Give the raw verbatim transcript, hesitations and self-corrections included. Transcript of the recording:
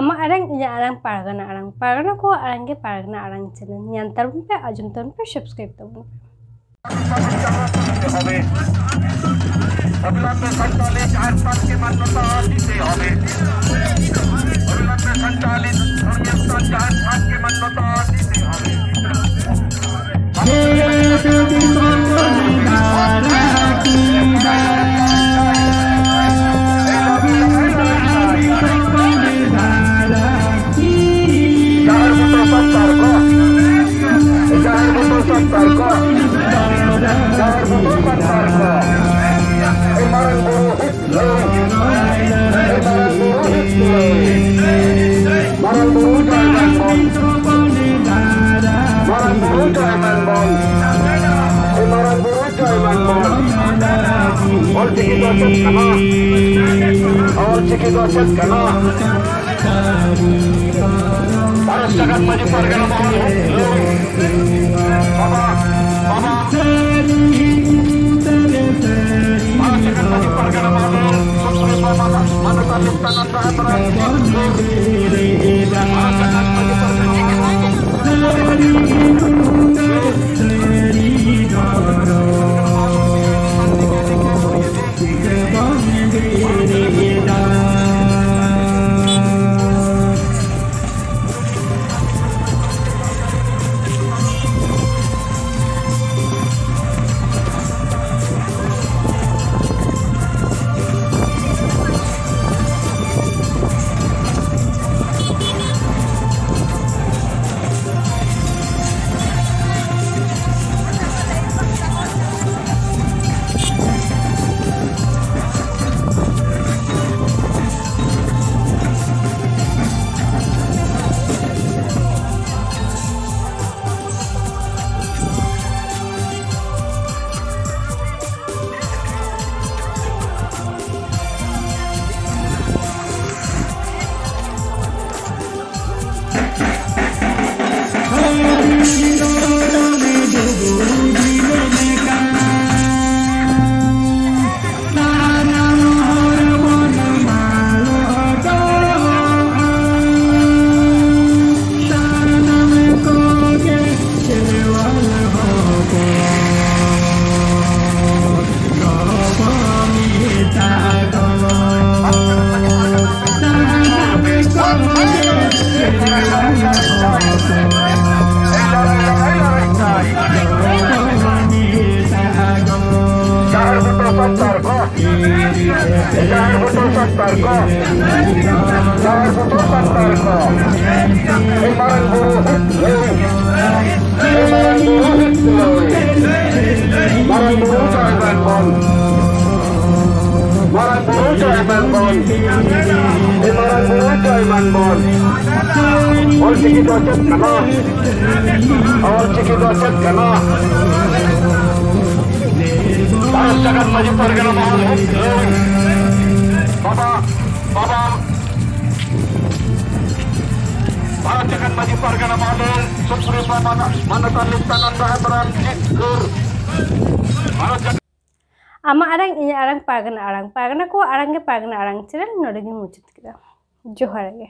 ᱟᱢᱟᱜ ᱟᱲᱟᱝ, ᱤᱧᱟᱹᱜ ᱟᱲᱟᱝ, ᱯᱟᱨᱜᱟᱱᱟ ᱟᱲᱟᱝ, ᱯᱟᱨᱜᱟᱱᱟ ᱠᱚᱣᱟᱜ ᱟᱲᱟᱝ ᱜᱮ ᱯᱟᱨᱜᱟᱱᱟ ᱟᱲᱟᱝ channel᱾ ᱧᱮᱞ ᱛᱟᱵᱚᱱ ᱯᱮ, ᱟᱸᱡᱚᱢ ᱛᱟᱵᱚᱱ ᱯᱮ, subscribe ᱛᱟᱵᱚᱱ ᱯᱮ᱾ অবিলম্বে সঞ্চালিত আইন পাঁচকে মান্যতা দিতে হবে। অবিলম্বে সঞ্চালিত ধর্মীয় স্থান আইন পাঁচকে মান্যতা দিতে হবে। ᱡᱟᱦᱮᱨ ᱵᱩᱴᱟᱹ ᱥᱟᱱᱛᱟᱲ ᱠᱚ, ᱡᱟᱦᱮᱨ ᱵᱩᱴᱟᱹ ᱥᱟᱱᱛᱟᱲ ᱠᱚ, ᱡᱟᱦᱮᱨ ᱵᱩᱴᱟᱹ ᱥᱟᱱᱛᱟᱲ ᱠᱚ, ᱢᱟᱨᱟᱝ ᱵᱩᱨᱩ ᱦᱤᱡᱩᱜ ᱢᱟᱨᱟᱝ ᱵᱩᱨᱩ ᱦᱤᱡᱩᱜ ᱢᱟᱨᱟᱝ ᱵᱩᱨᱩ ᱡᱟᱭ ᱢᱟᱱᱵᱚᱱ, ᱢᱟᱨᱟᱝ ᱵᱩᱨᱩ ᱡᱟᱭ ᱢᱟᱱᱵᱚᱱ, ᱢᱟᱨᱟᱝ ᱵᱩᱨᱩ ᱡᱟᱭ ᱢᱟᱱᱵᱚᱱ᱾ ᱚᱞᱪᱤᱠᱤ ᱫᱚ ᱪᱮᱫ ᱠᱟᱱᱟ? ᱚᱞᱪᱤᱠᱤ ᱫᱚ ᱪᱮᱫ ᱠᱟᱱᱟ? ᱵᱷᱟᱨᱚᱛ ᱡᱟᱠᱟᱛ ᱢᱟᱹᱡᱷᱤ ᱯᱟᱨᱜᱟᱱᱟ ᱢᱚᱦᱚᱞ᱾ ᱵᱟᱵᱟ, ᱵᱟᱵᱟ᱾ ᱵᱷᱟᱨᱚᱛ ᱡᱟᱠᱟᱛ ᱢᱟᱹᱡᱷᱤ ᱯᱟᱨᱜᱟᱱᱟ ᱢᱚᱦᱚᱞ᱾ ᱥᱩᱥᱨᱤ ᱵᱟᱵᱟ, ᱢᱟᱱᱚᱛᱟᱱ ᱱᱤᱛᱭᱟᱱᱟᱱᱫᱟ ᱦᱮᱢᱵᱨᱚᱢ᱾ ᱵᱷᱟᱨᱚᱛ ᱡᱟᱠᱟᱛ ᱢᱟᱹᱡᱷᱤ ᱯᱟᱨᱜᱟᱱᱟ ᱢᱚᱦᱚᱞ᱾ ᱡᱟᱦᱮᱨ ᱵᱩᱴᱟᱹ ᱥᱟᱱᱛᱟᱲ ᱠᱚ, ᱡᱟᱦᱮᱨ ᱵᱩᱴᱟᱹ ᱥᱟᱱᱛᱟᱲ ᱠᱚ, ᱡᱟᱦᱮᱨ ᱵᱩᱴᱟᱹ ᱥᱟᱱᱛᱟᱲ ᱠᱚ, ᱮ ᱢᱟᱨᱟᱝ ᱵᱩᱨᱩ ᱦᱤᱡᱩᱜ ᱞᱟᱹᱭ, ᱮ ᱢᱟᱨᱟᱝ ᱵᱩᱨᱩ ᱦᱤᱡᱩᱜ ᱞᱟᱹᱭ, ᱢᱟᱨᱟᱝ ᱵᱩᱨᱩ ᱡᱟᱦᱮᱨ ᱵᱚᱱ, ᱢᱟᱨᱟᱝ ᱵᱩᱨᱩ ᱡᱟᱦᱮᱨ ᱵᱚᱱ, ᱮ ᱢᱟᱨᱟᱝ ᱵᱩᱨᱩ ᱡᱟᱦᱮᱨ ᱵᱚᱱ᱾ ᱚᱞ ᱪᱤᱠᱤ ᱫᱚ ᱪᱮᱫ ᱠᱟᱱᱟ? ᱚᱞ ᱪᱤᱠᱤ ᱫᱚ ᱪᱮᱫ ᱠᱟᱱᱟ? ᱵᱷᱟᱨᱚᱛ ᱡᱟᱠᱟᱛ ᱢᱟᱹᱡᱷᱤ ᱯᱟᱨᱜᱟᱱᱟ ᱢᱚᱦᱚᱞ ᱦᱮᱡ ᱞᱟᱹᱭ᱾ ᱵᱟᱵᱟ, ᱵᱟᱵᱟ, ᱵᱷᱟᱨᱚᱛ ᱡᱟᱠᱟᱛ ᱢᱟᱹᱡᱷᱤ ᱯᱟᱨᱜᱟᱱᱟ ᱢᱚᱦᱚᱞ ᱥᱩᱯᱨᱤᱢ ᱢᱟᱱᱚᱛᱟᱱ ᱱᱤᱛᱭᱟᱱᱚᱱᱫᱚ ᱦᱮᱢᱵᱨᱚᱢ ᱡᱤᱛᱠᱟᱹᱨ᱾ ᱵᱷᱟᱨᱚᱛ ᱡᱟᱠᱟᱛ ᱟᱢᱟᱜ ᱟᱲᱟᱝ, ᱤᱧᱟᱹᱜ ᱟᱲᱟᱝ, ᱯᱟᱨᱜᱟᱱᱟ ᱟᱲᱟᱝ᱾ ᱯᱟᱨᱜᱟᱱᱟ ᱠᱚᱣᱟᱜ ᱟᱲᱟᱝ ᱜᱮ ᱯᱟᱨᱜᱟᱱᱟ ᱟᱲᱟᱝ ᱪᱮᱱᱮᱞ᱾ ᱱᱚᱰᱮ ᱜᱤᱧ ᱢᱩᱪᱟᱹᱫ ᱠᱮᱫᱟ᱾ ᱡᱚᱦᱟᱨ ᱜᱮ᱾